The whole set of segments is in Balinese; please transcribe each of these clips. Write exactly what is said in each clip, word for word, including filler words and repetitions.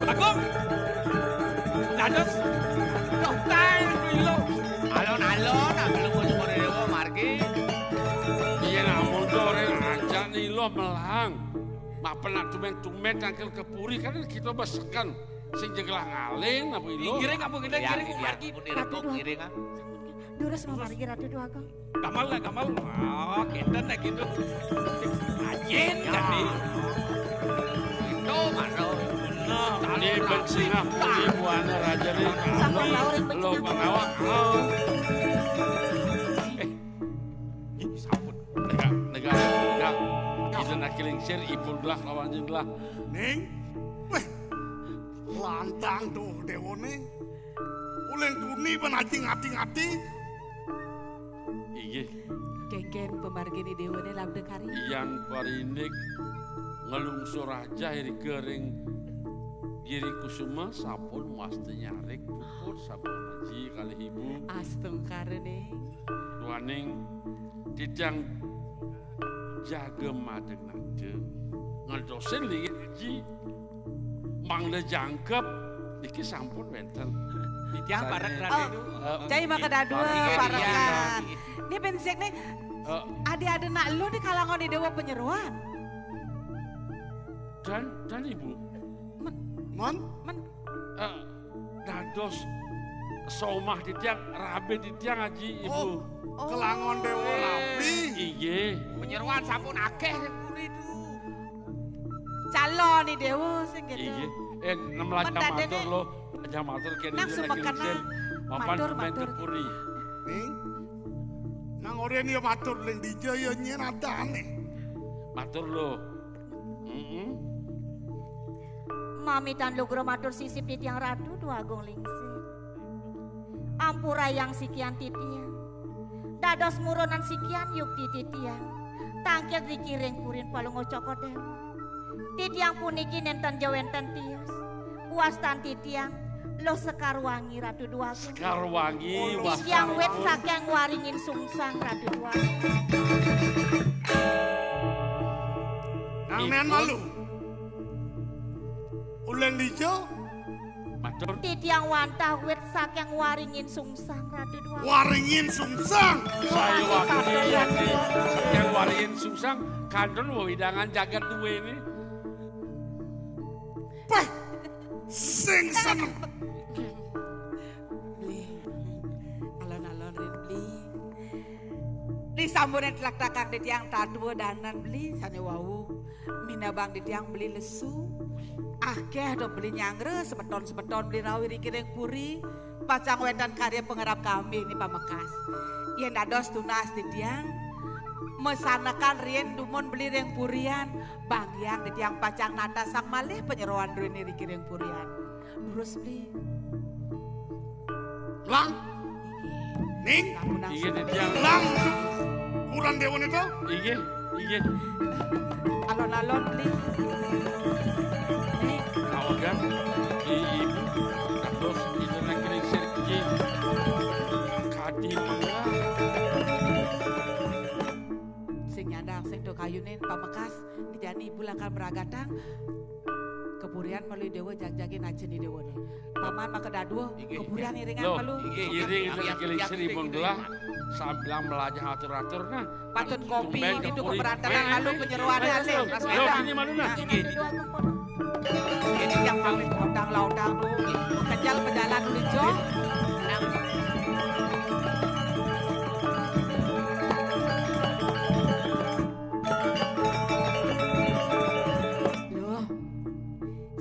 Agung. Dados. Doh, tae lho. Alon-alon, aku lungguh-lungguh dewa margi. Yen amun to ora ajak nila melang. Mapen nak tumeng-tumeng tangkil ke puri kan kita beseken. Sing jegelah ngalih apa ilo? Ngiring apa kita ngiring margi? Ratu Dua. Ngiring, ah. Durus mamargi Ratu Dua Agung. Gamal lah, gamal. Ah, kinten nek gitu. Ajin tadi. Itu mano. Nah, tali bencina puri buana raja ni. Sampun lo, lo pengawak. Oh. Eh, ini sampun. Negak, negak, negak. Kita nak kilingsir, ipun belah, lawan jin belah. Ning, weh, lantang tuh dewa ning. Uling tuni ben aji ngati-ngati. Inggih. Kengken pemargine dewane labda kari. Yang parindik ngelungsur aja iri kering Giri Kusuma sampun masti nyarik puput sampun aji kalih ibu. Astungkarane. Duaning titiang jaga madeg-nadeg. Ngentosin linggih aji. Mangda jangkep niki sampun wenten. Titiang parek Raden. Oh, cai maka dadua parekan. Ini bensik nih. Adi ada nak lu di kalangan di Dewa Penyeruan. Dan dan ibu. Mon? Men. Eh, dados somah titiang, rabi titiang aji ibu. Oh, kelangon Dewa Rabi. Inggih. Penyeruan sampun akeh puri tu. Calon ni dewa sing gitu. Inggih. Eh, nem lajah matur lo, lajah matur kene nang sumekenan. Mapan matur, matur. Puri. Ning, nang oren ya matur ling dija ya nyen adane. Matur lo. Heeh. Mamitan lugra matur sisip titiang Ratu Dua Agung Lingsir. Ampura yang sikian titiang. Dados murunan sikian yukti titiang. Tangkil dikiring purin palungguh Cokor Dewa. Titiang puniki nenten jawenten tios. Wastan titiang Loh Sekarwangi Ratu Dua Agung. Sekarwangi. Titiang wet saking waringin sungsang Ratu Dua Agung. Nang nen malu. Ulen dijo. Matur. Titiang wantah wit saking waringin sungsang, Ratu Dua. Waringin sungsang. Saya wakil yang di saking waringin sungsang, kantun wewidangan jagat duwe ini. Peh, sing seneng. Beli. Alon-alon rin beli. Di samburan telak takang di tiang tadua danan beli, sane wau. Minabang di tiang beli lesu. Akeh do beli nyangre semeton-semeton beli rawi riki ring puri. Pacang wenten karya pangarap kami ni pamekas. Yen dados tunas di tiang, mesanekan riin dumun beli ring purian, banggiang di tiang pacang natasang malih panyeroan duene riki ring purian. Terus beli. Lang. Ning. Inggih, Ditiang. Lang. Kuran dewa nito. Inggih, inggih. Alon-alon beli. Beli. Awagan. Di ibu. Terus itu nak kira sirki. Kadi mengalah. Sing nyandang, sing do kayunin, pamekas. Jani ibu lakar meragatang kepurian malu dewa jagjagin aja ni dewa ni. Paman maka dadua kepurian iringan malu. Inggih, iring iring seri menggelah sambilang melajah atur-atur nah. Patut kopi di tu keberantakan lalu penyeruan ane. Lo ini malu nah. Inggih. Ini yang pamit lautang-lautang tu. Kejal pejalan dulu jo. Loh,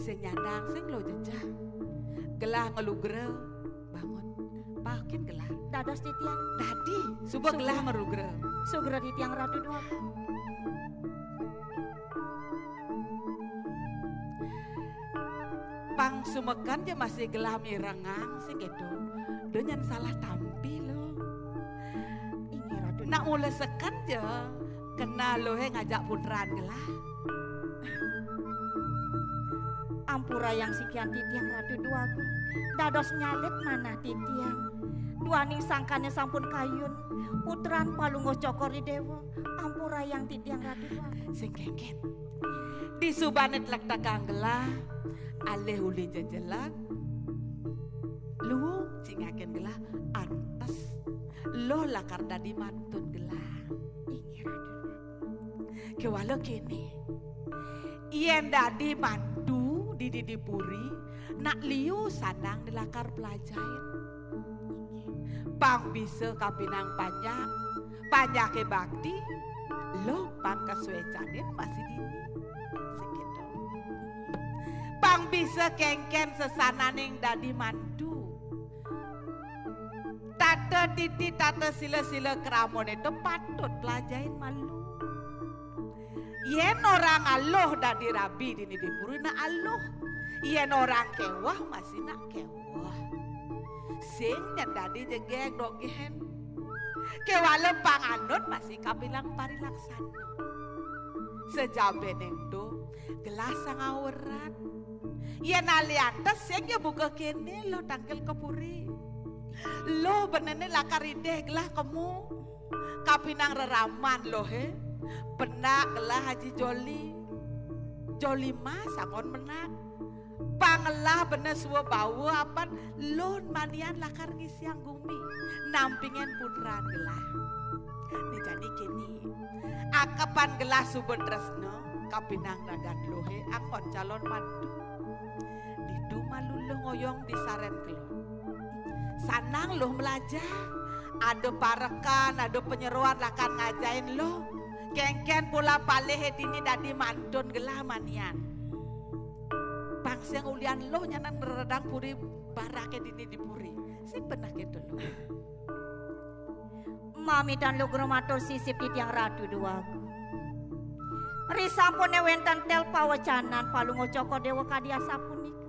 sing nyandang, sing lo jejah. Gelah ngelugra, bangun. Pakin gelah. Dados titiang. Dadi, suba gelah ngelugra. Sugra titiang Ratu Dua. Pang sumekan ja masih gelah mirengang sing keto. Do nyen salah tampi lo. Inggih, Ratu. Nak mula seken ja kena lo he ngajak putran gelah. Ampura yang sikian titiang Ratu Dua Agung. Dados nyalit manah titiang. Duaning sangkane sampun kayun. Putran palungguh Cokor Dewa. Ampura yang titiang Ratu Dua Agung. Sing kengken. Di subane tlek takang gelah, Alih uli jejeleg, luung cingakin gelah antes luh lakar dadi mantun gelah. Inggih, Ratu. Kéwala kéné, yén dadi mantu di, di, di puri, nak liu sandang lakar pelajahin. Pang bisa kapinang panjak, panjaké bakti, luh pang kasuécanin masih dini. Sing kéto. Pang bisa kénkén sesananing dadi mantu. Tata titi, tata sila, sila kramané to patut pelajahin malu. Yén orang aluh dadi rabi dini di puri nak aluh. Yén orang kéweh masih nak kéweh. Sing nyén dadi jegég dogén. Kéwala panganut masih kapilang parilaksana. Sajabéné ento gelah sangawrat. Yén alih antes sing ya buka kéné luh tangkil ka puri. Luh benéné lakar idih gelah kemu. Kapinang reraman luhé, penak gelah Haji Joli. Joli Mas anggon menak. Pang ngelah bené sua bawa apan luh manian lakar ngisiang gumi. Nampingin putran gelah. Né jani kéné. Akepan gelah suba tresna, kapinang ragan luhé anggon calon mantu. Ditu malu luh ngoyong di sarén kelod. Sandang luh melajah, ada parekan, ada panyeroan lakar ngajahin luh. Kénkén pola palihé dini dadi mantun gelah manian. Pang sing ulian luh nyanan ngreredang puri baraké dini di puri. Sing beneh kéto luh. Mamidan lugra matur sisip titiang Ratu Déwagung. Risampuné wénten tel pawecanan Palungguh Cokor Déwa kadi asapunika.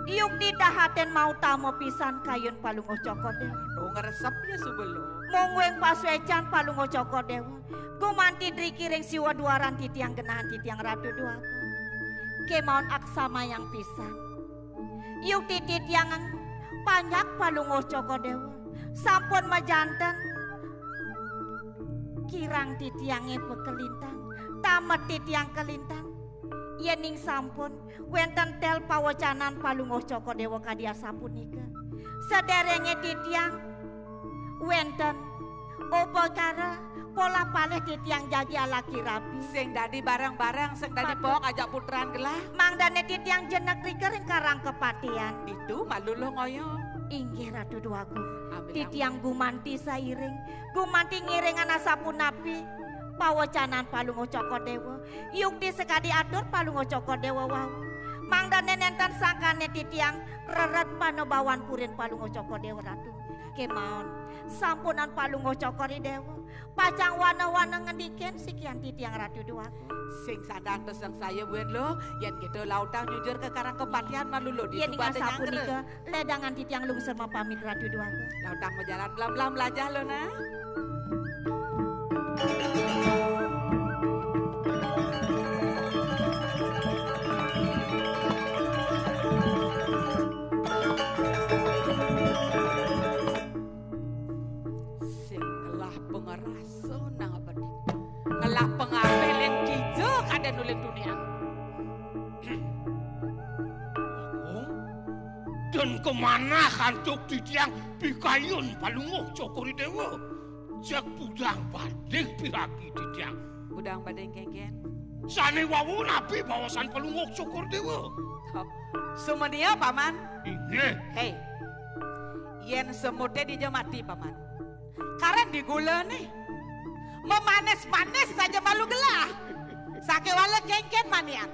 Yukti dahatin mautama pisan kayun Palungguh Cokor Déwa. Oh, ngresep ya suba luh. Mungguing pasuécan Palungguh Cokor Déwa. Gumanti driki ring siwa duaran titiang genahan titiang Ratu Déwagung. Kémaon aksamayang pisan. Yukti titiang panjak Palungguh Cokor Déwa. Sampun majanten. Kirang titiangé pakalintang, tamet titiang kalintang. Yéning sampun wénten tel pawecanan Palungguh Cokor Déwa kadi asapunika. Sadéréngé titiang wénten upakara pola palih titiang jagi alaki rabi. Sing dadi bareng-bareng, sing dadi pok ajak putran gelah. Mangdané titiang jenek rika ring karang kapatihan. Ditu malu luh ngoyong. Inggih Ratu Déwagung. Titiang gumanti sairing, gumanti ngiringan asapunapi pawecanan Palungguh Cokor Déwa. Yukti sakadi atur Palungguh Cokor Déwa wau. Mangdané nénten sangkané titiang rered panebawan purin Palungguh Cokor Déwa Ratu. Kémaon, sampunang Palungguh Cokor I Déwa pacang wana-wana ngendikin sikian titiang Ratu Déwagung. Sing sandang to sangsaya buin luh, yén kéto lautang nyujur ka karang kapatihan malu luh. Yén ditu ning bada asapunika, nyanggra. Ledangan titiang lungsur mapamit Ratu Déwagung. Lautang majalan pelan-pelan melajah luh nah. Sing ngelah pangrasa nang abadi. Ngelah pangarep lén kija kadén ulih tunian. Agung, dan kamanah antuk titiang pikayun Palungguh Cokor I Déwa? Jak budang bading piragi titiang. Budang bading kénkén. Sané wau napi baosan Palungguh Cokor I Déwa? Oh, sumania, Paman. Inggih. Héi. Yén semuté dija mati, Paman. Karén digulané. Mamanis-manis saja malu gelah. Sakéwala kénkén manian.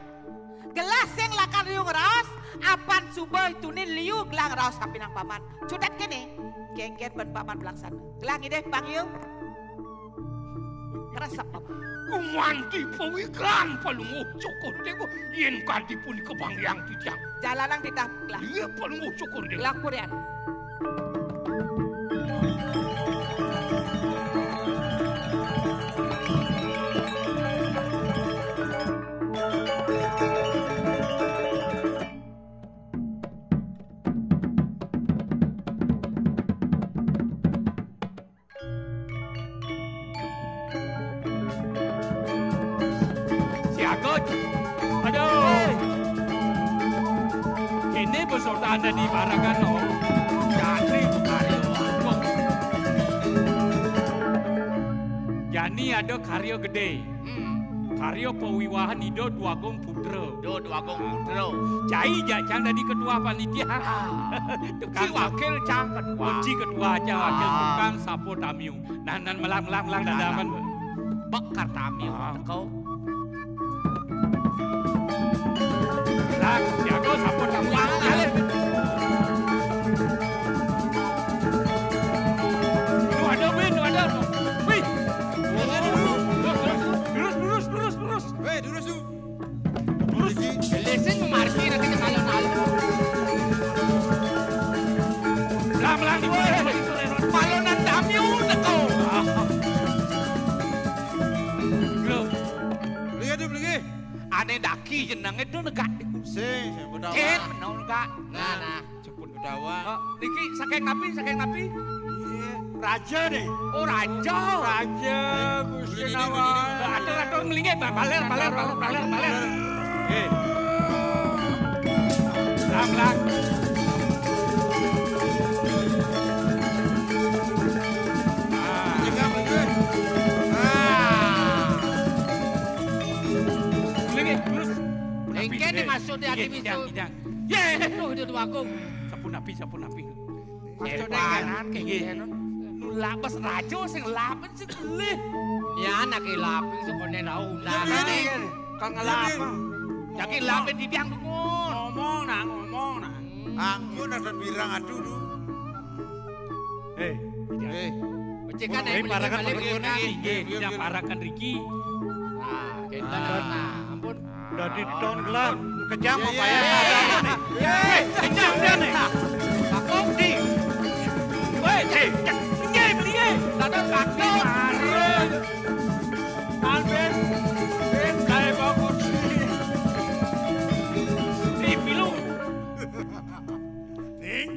Gelah sing lakar liu ngraos, apan suba tunin liu gelah ngraos sapinang Paman. Cutet kéné, kénkén ban Paman pelaksana. Gelah ngidih pang liu. Kresep Paman. Gumanti pawikan Palungguh Cokor Déwa, yén kadi punika panggiang titiang. Jalanang titah gelah. Iya, Palungguh Cokor Déwa. Gelah kurian. Siaga. Aduh. Ini besotan dadi barengan, oh. Jani karya. Jani ada karya gedé. Hmm. Karya pawiwahan Ida Dwagung Putra. Ida Dwagung Putra. Cai jak cang dadi ketua panitia. Ah. Tukang si wakil cang ketua. Kunci ketua cang, wakil tukang sapa tamiu. Nah, nan melang-melang-melang dadaman. Bek kartami teko. Lah, jago sapa tamiu? Wah, ngalih. Nu ada, wih, nu ada. Wih. Lurus, lurus, lurus, lurus. Weh, lurus tu. Terus, lesen memarki nanti ke alon-alon. Lah, melang, woi. Palonan tamiu teko. Lho. Beli tu, beli. Ane daki jenenge tu negak di kursi. Sing, sing, betul. Ken, menau negak. Nah, nah. Jepun Bedawa. Oh, niki saking napi, saking napi? Iya. Raja nih. Oh, raja. Raja, Gusti Nawa. Atur, atur, melingke, ba-, baler, baler, baler, baler, baler. Eh. Lang, lang. Ah. Ah. Melingke, terus. Engke dimaksud ya, Adi Bisu. Idang, idang. Ye, tuh, itu Dwagung. Sampun napi, sampun napi. Maksudnya, hebanan kayak gitu. Lu labes raja sing lapen sing beli. Ya, anak lapen sing kono tau. Nah, ini kan ngelap. Jadi lapen di tiang dungun. Ngomong nah, ngomong nah. Ampun, ada pirang aduh, duh. Eh, eh. Becik kan, eh, parakan balik, balik, balik, balik. Nggih, nggih, nggih. Parakan riki. Nah, kita nah, ampun. Dadi ton gelar, kejam apa ya? Iya, iya. Iya, iya. Kejam dia nih. Pak Komdi. Weh, cek, cek. Piye, piye? Dadak Pak Komdi. Kan ben, ben gawe kok. Di pilu. Ning,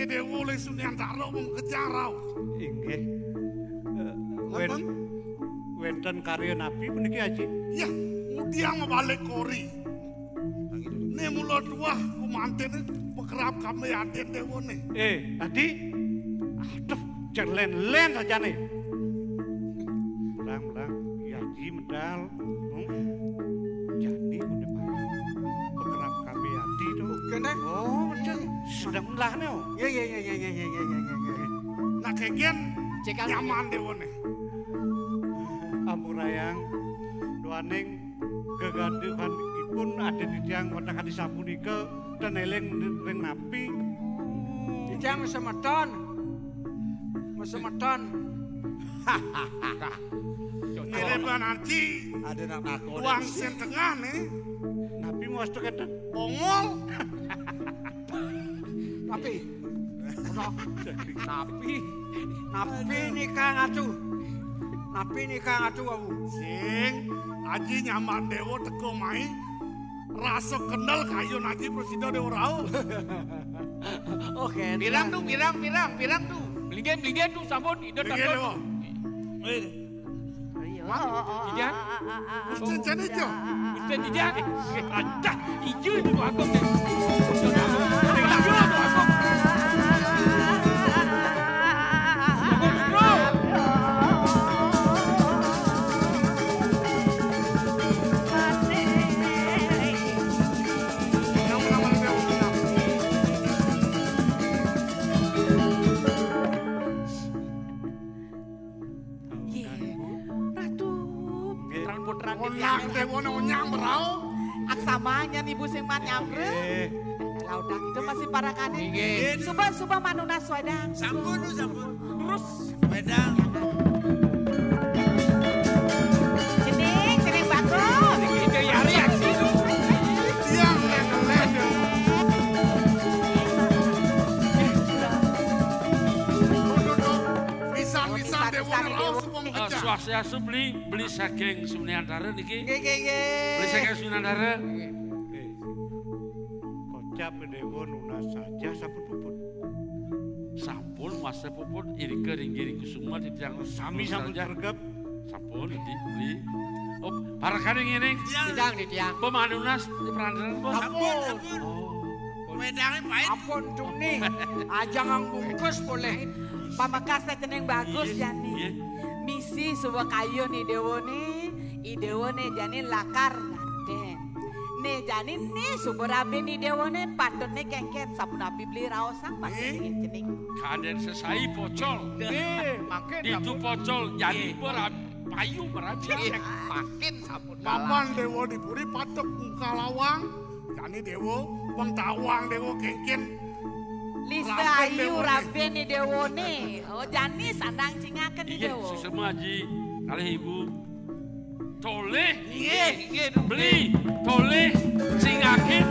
Dewa oleh Sunyantara wong kejang rauh. Inggih. Eh, wen-, wenten karya napi puniki, Aji? Iya, ngudiang mabalik kori. Ne mula duah kumantene pekerap kami aden dewane. Eh, tadi? Aduh, jan len-len sajane. Lang, lang, ya, Aji medal. Hmm? Jani udah payu. Pekerap kami ati to. Kene? Oh, cek. Sedang melah ne, oh. Iya, iya, iya. Nah, kegen nyaman dewane. Ampurayang, duaning gegaduhan ipun aden titiang wonten kadi sapunika, ten eling ring napi? Titiang semeton. Mesemeton. Ngirepan Aji. Ada nak nakon. Tuang sing tengah nih. Napi mas tekan? Ongol. Napi? Napi? Napi nika ngatu? Napi nika ngatu wau? Sing, Aji nyamban dewa teko mai. Rasa kendel kayun Aji prasida dewa rauh. Oke. Pirang tu, pirang, pirang, pirang tu. Mlingke, mlingke tu sampun, ida. Mlingke, takon. Dewa. Eh. Iya. Mak, oh, oh, Ijan? Oh, oh, oh, oh, Ijan, oh, Ijan, Ijan. Ijan, Ijan. Ada, ijo itu aku. Ijo itu aku. Aku, bro. Nggih. Ratu. Nggih. Putra-putran onyang, dewa onyang, brau. Aksamanyan ibu sing manyamre. Nggih. Lah udah gitu masih parakane. Nggih. Suba, suba manunas wedang. Sampun, sampun. Terus wedang. Jeneng, jeneng bagus. Iki ya reaksi. Tiang lek-lek. Pisan-pisan dewa onyang, suba. Eh, swastiastu, beli, beli saking Sunyantara niki. Nggih, nggih, nggih. Beli saking Sunyantara. Nggih. Kocap dewa nunas saja sampun puput. Sampun wasta puput, irika ringgiri kusuma titiang sami sampun saja. Sregep. Sampun, beli, beli. Oh, parekané ngéné. Titiang, titiang. Pemanunas di perantaran, Bos. Ampun, ampun. Oh. Wedangé pait. Ampun, Duni. Aja ngangbungkus boleh. Pamekas cening bagus, iya, jani. Iya. Misi suba kayun Idéwané, Idéwané jani lakar ngadén. Né jani né suba rabin Idéwané, patutné kénkén sapunapi beli raosang, makin cening. Kadén sesai pocol. Nggih, mangkin ditu sampun. Pocol, jani, nggih, berab-, payu berabin. Nggih, mangkin sampun. Mapan Déwa di puri patut buka lawang, jani Déwa, pang tawang Déwa kénkén. Lista rabin ayu Déwané. Rabin Idéwané. Oh, jani sandang cingaken. Inggih, Idéwa. Suksma Aji, kalih Ibu. Tolih. Inggih, inggih, Duk. Beli, tolih, cingakin,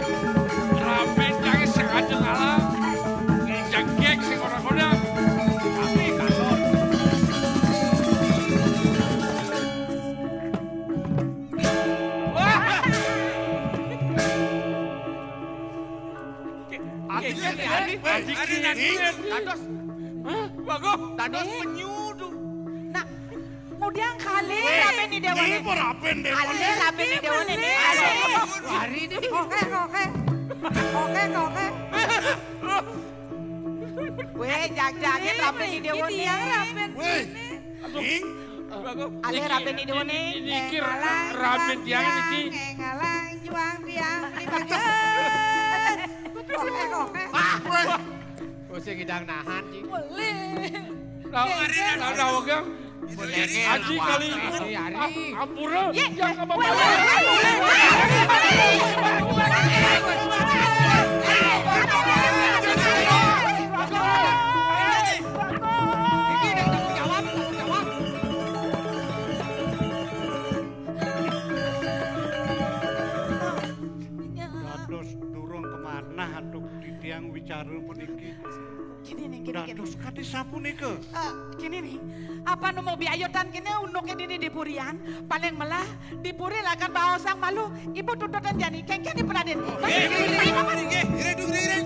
rabin jangé sengaja ngalah, ngijegég sing ora kodang. Tapi katon. Wah. Adi, adi, adi, adi, adi, adi, adi. Dados. Hah? Bagus. Dados, eh, penyu tuh. Nah, ngudiang kalih, wéh, rabin Idéwané. Ini apa rabin Idéwané? Kalih rabin Idéwané. Ini. Aduh. Hari ini. Oké, oké. Oké, oké. Wéh, jagjagin rabin Idéwané. Ini tiang rabin. Wéh. Aduh. Ing. Bagus. Alih niki, rabin Idéwané. Niki, niki, eh, ngalang, rabin tiang niki. Eh, ngalang juang tiang beli bagus. Oké, oké. Ah, wéh. Oh, sing ngidang nahan, Ci. Boleh. Nah, nah, nah, oké. Aji kali ini. Ari, ari. Ampura. Yé. Ya, apa-apa. Wéh, wéh, wéh, wéh. Iki udah tanggung jawab, tanggung jawab. Dados durung kemanah antuk titiang wicara puniki. Kéné, kéné, kéné. Dados kadi sapunika. Eh, kéné, apa nu mabiayutan kéné unduké dini di purian, paling melah di puri lakar baosang malu, Ibu tututan jani, kénkén Ibu Radén. Oh, nggih, nggih, nggih, nggih, nggih.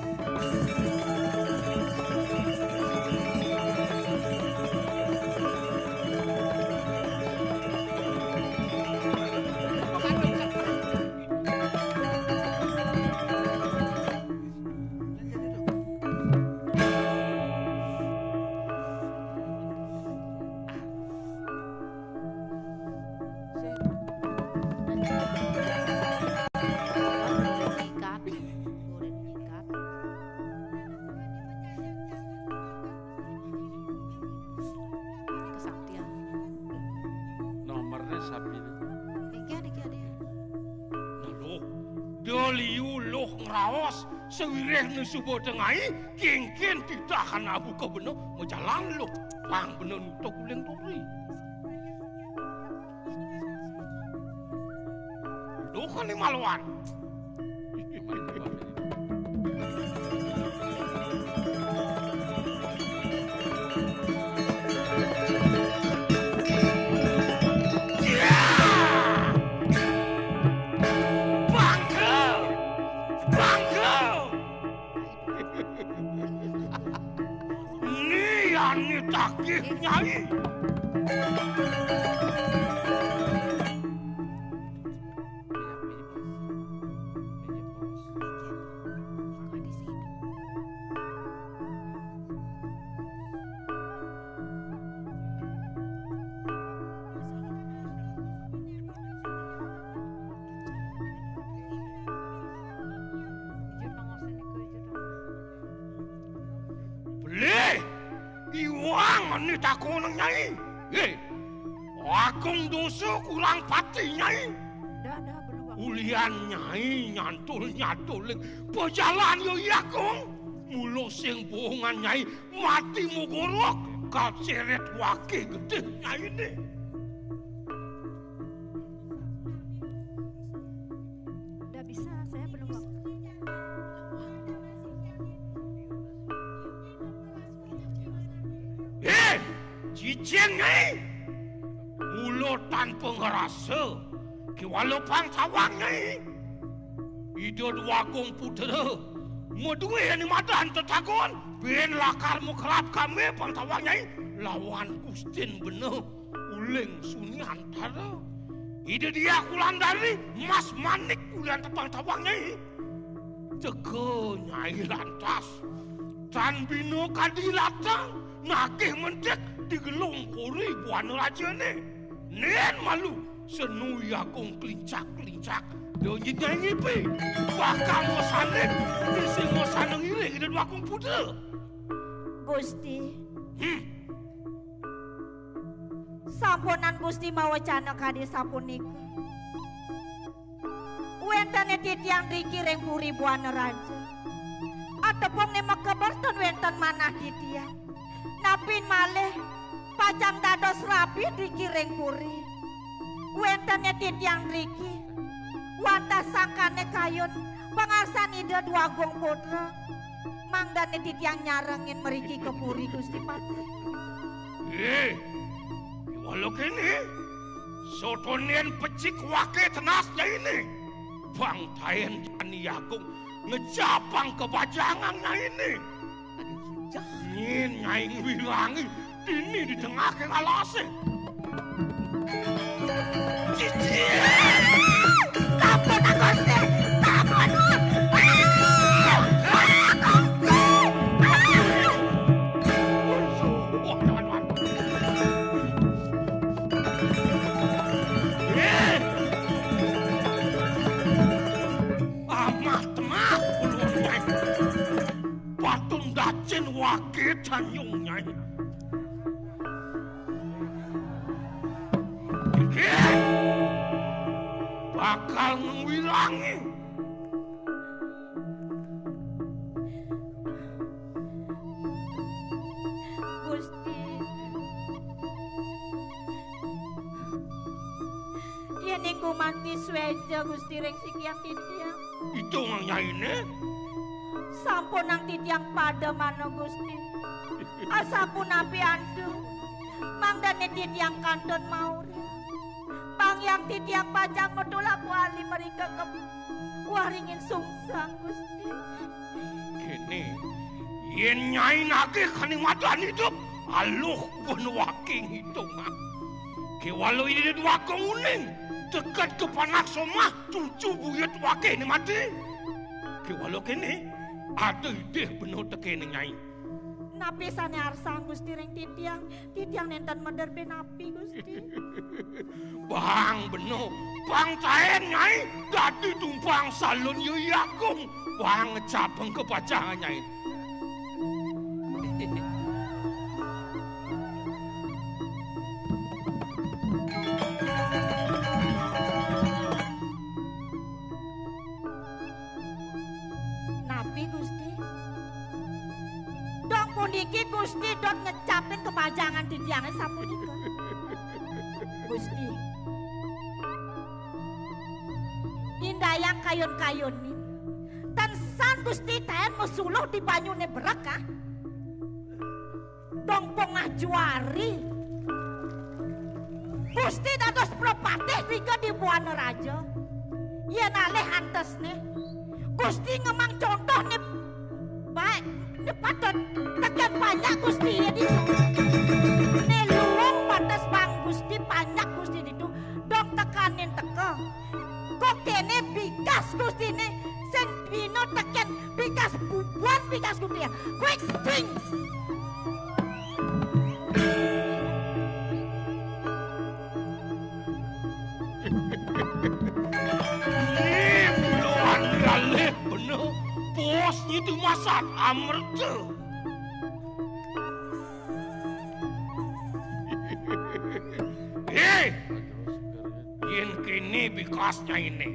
Kesaktian. Nomornya sapi. Iki, iki, iki. Nah, Luh, doliu Luh ngraos, sawiréh nu suba tengai, kénkén titah anak buka bena, majalan Luh, pang bena nutup uling duri. Duh, kali maluan. Bangkrut! Bangkrut! Nian nitagih, Nyai. Beli iwang ni takon Nyai. Hé, agung dosa kurang pati, Nyai. Dah, dah, beluang. Ulian Nyai nyantul-nyantuling pajalan ya iya, Kong. Mula sing bohongan Nyai mati mogorok, kaceret wake getih Nyai deh. Ndak bisa, saya belum waktu. Eh, cicing Nyai. Mula tanpa ngerasa, kiwala pang tawang Nyai. Ida Dwagung Putra, madué ni madan tetagon, bin lakar mukrab kami pang tawang Nyai, lawan Gustin bena, uling suniantara. Ida Diah Wulandari, mas manik ulian tepang-tepang, Nyai. Teka Nyai lantas. Tan bina kadi latang, nagih mentik di gelung kuri buana raja ni. Nen malu, senu Agung kelincak-kelincak. Dia nyit Nyai ngipi. Bakal masaning, isi masana ngiring Ida Dwagung Putra. Gusti. Hmm. Sampunang Gusti mawecana kadi sapunika. Wénten titiang driki ring Puri Buana Raja. Atepung né makeber ten wénten manah titiang. Napi malih pacang dados rabi driki ring puri. Wénten titiang driki. Wantah sangkané kayun pangarsan Ida Dwagung Putra. Mangdané titiang nyarengin mriki ka puri, Gusti Patih. Eh, wala kéné, sotonin pecik waké tenas Nyainé. Bang taén jani Agung ngejapang kebajangan Nyainé. Nyén Nyai ngwilangi dini di tengah ke alasé. Cicing! Sampun, Gusti! Sampun! Ah! Ah, Gusti! Ah! Eh! Amah temah ulun, Nyai. Patun dacin waké tanjung, Nyai. Inggih. Bakal ngwilangi. Gusti. Yéning gumanti suéja Gusti ring sikian titiang. Itung Nyainé. Sampunang titiang pada manah, Gusti. Asapunapi antu, mangdané titiang kantun maurip. Pangiang titiang pacang matulak wali mrika ka waringin sungsang, Gusti. Kéné, yén Nyai nagih kaning madan idup, aluh pun waké ngitungang. Kéwala Ida Dwagung Uning, teked ka panak somah, cucu buyut wakéné mati. Kéwala kéné, ada idih bena tekéné Nyai. Napi sané arsang Gusti ring titiang? Titiang nénten mederbe napi, Gusti. Bang bena, bang taén Nyai dadi tumpang salun Hyang Agung. Bang ngecapeng ka pacang Nyai. Napi, Gusti? Dong puniki Gusti dot ngecapin kebajangan titiangé sapunika. Gusti, indayang kayun-kayunin. Tan san Gusti taén masuluh di banyuné berek, ah. Dong pengah juari. Gusti dados prapatih nika di Buana Raja. Yén alih antesné, Gusti ngemang contoh né baik, né patut tekén panjak Gusti ya di. Né luung bates bang Gusti, panjak Gusti ditu, dong tekanin teka. Kok kéné bikas Gustiné sing bina tekén bikas bubuhan bikas Gusti ya. Quick things. Ini bulan galih bener. Bos itu masat amerta. Hei, yén kéné bikas Nyainé,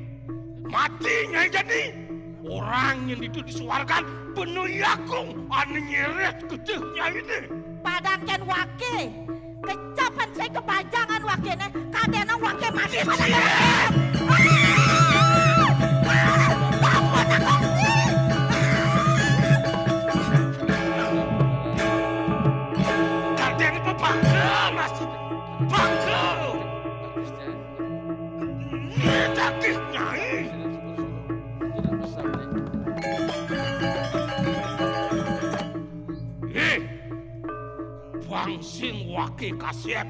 mati Nyai jani. Orang yén ditu di suargan bena Hyang Agung ané nyeret getih Nyainé. Padan kén waké, kecapan saya kebajangan wakéné, kadéna waké mati pada. Cicing! Ah! Ah! Ampun, Gusti. Kadéna pepangka, Mas. Pangka. Nyai cakih, Nyai. Eh, bang sing waké kasép.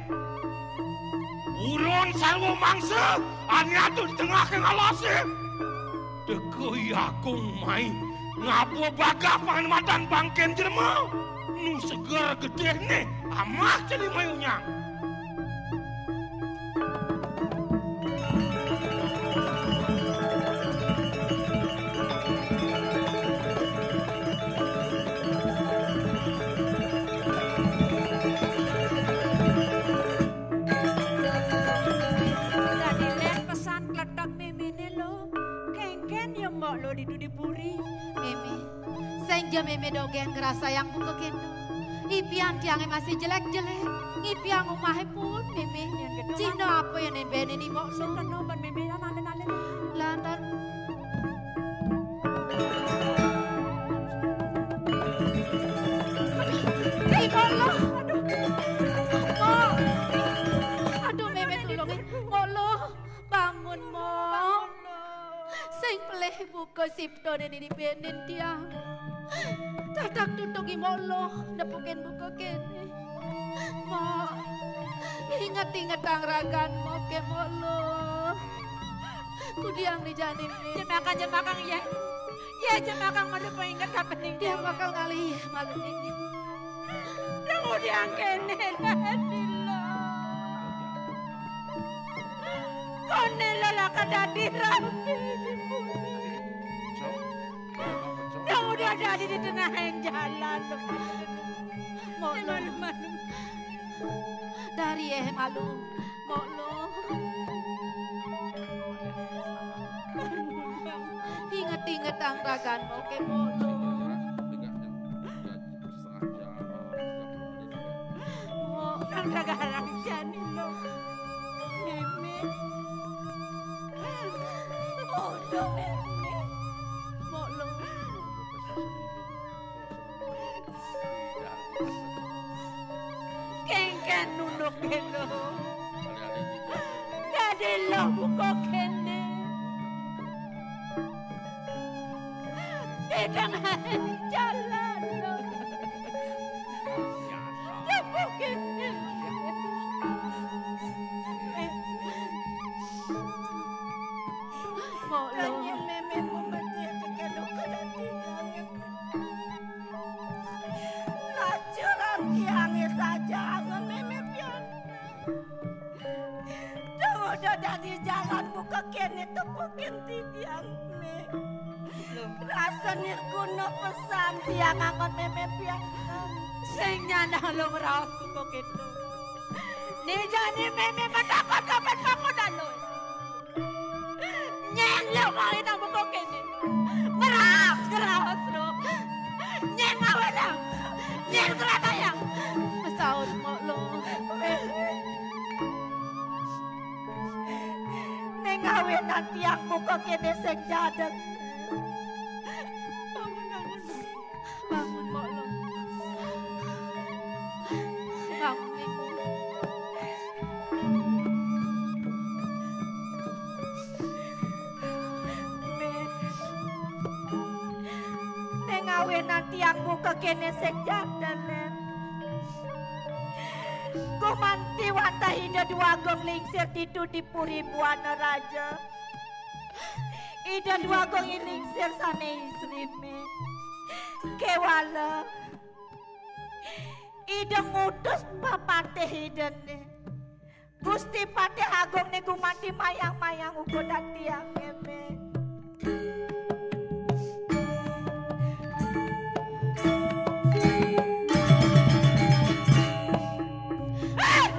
Purun sarwa mangsa, ane atu di tengah kang alase. Teka Agung mai, ngaba bagah pangamatan bangken jelema. Nu seger gedehne, amah jani mayunyang. Dadi len pesan kletek méméné lo. Kéngkén ya mbok lo ditu di puri. Mémé, sing ja mémé dogén ngrasayang buka kéto. Ipian tiangé masih jelék-jelék. Ipian umahé pun, mémé. Yén kéto, cina apa ya némbéné ni mbok lo? Sing kena ban mémé lan alin-alin. Lantaran Ih, Mok Luh. Aduh. Mok. Aduh, mémé tulungin. Mok Luh, bangun, Mok. Sing pelih buka siptane dini bénin tiang. Cadak tutungi Mok Luh, nepukin buka kéné. Mok, inget-ingetang ragan Mok ké, Mok Luh. Kudiang ni jani, Mé. Jemakan, jemakan, ya. Ya, jemakan malu penginget kapening. Dia bakal ngalih malu ini. Dia mau diangkene, Dilo. Kone lala kadadi rapi. Dia udah dadi di tengah yang jalan. Mok Luh. Malu-malu. Dari eh malu, Mok Luh. Inget-ingetang ragan Mok ké, Mok Luh. Mok. Nang dagarang jani lo. Mémé. Aduh, Mémé. Mok Luh. Kéngkén nunuk kéno. Dadi lo buka kéné. Di tengah jalan lo. Buka kéné. Mok Luh. Mémé mau mati, tekan luka dan tinggal. Lacuran tiangé saja angon mémé pian. Tuh udah dadi jalan buka kéné tepukin tiang, Mé. Rasa nirguna pesan tiang angon mémé pian. Sing nyandang lo ngraos buka kéto. Né jani mémé matakon kapan bangun alo. Nyén lo ngawinang buka kéné. Ngeras, ngeras lo. Nyén ngawinang. Nyén ngeratayang. Pesaut Mok Luh. Né ngawinang tiang buka kéné sing jadeg. Bangun, bangun. Bangun, Mok Luh. Bangun, Mé. Mé. Né ngawinang tiang buka kéné sing jadeg, Lén. Gumanti wantah Ida Déwa Agung lingsir ditu di Puri Buana Raja. Ida Déwa Agung i lingsir sané istri, Mé. Kéwala Ida ngutus papatih Idané. Gusti Patih Agung né gumanti mayang-mayang uga dadi angéné. Héi!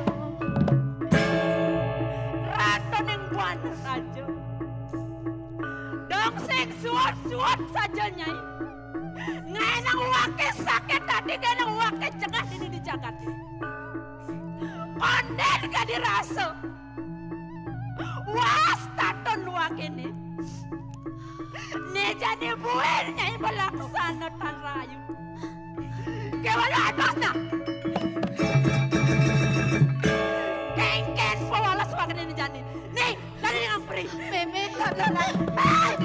Ratuning Buana Raja. Dong sing suwut-suwut saja, Nyai. Ngaénang waké sakété ati, ngaénang waké cengah dini di jagat. Kondén kadi rasa. Was tatun wakéné. Né jani buin Nyai malaksana tan rayu. Kéwala adosna. Kéngkén pawelas wakéné né jani. Ning, Dadi ngampri. Mémé. Hei,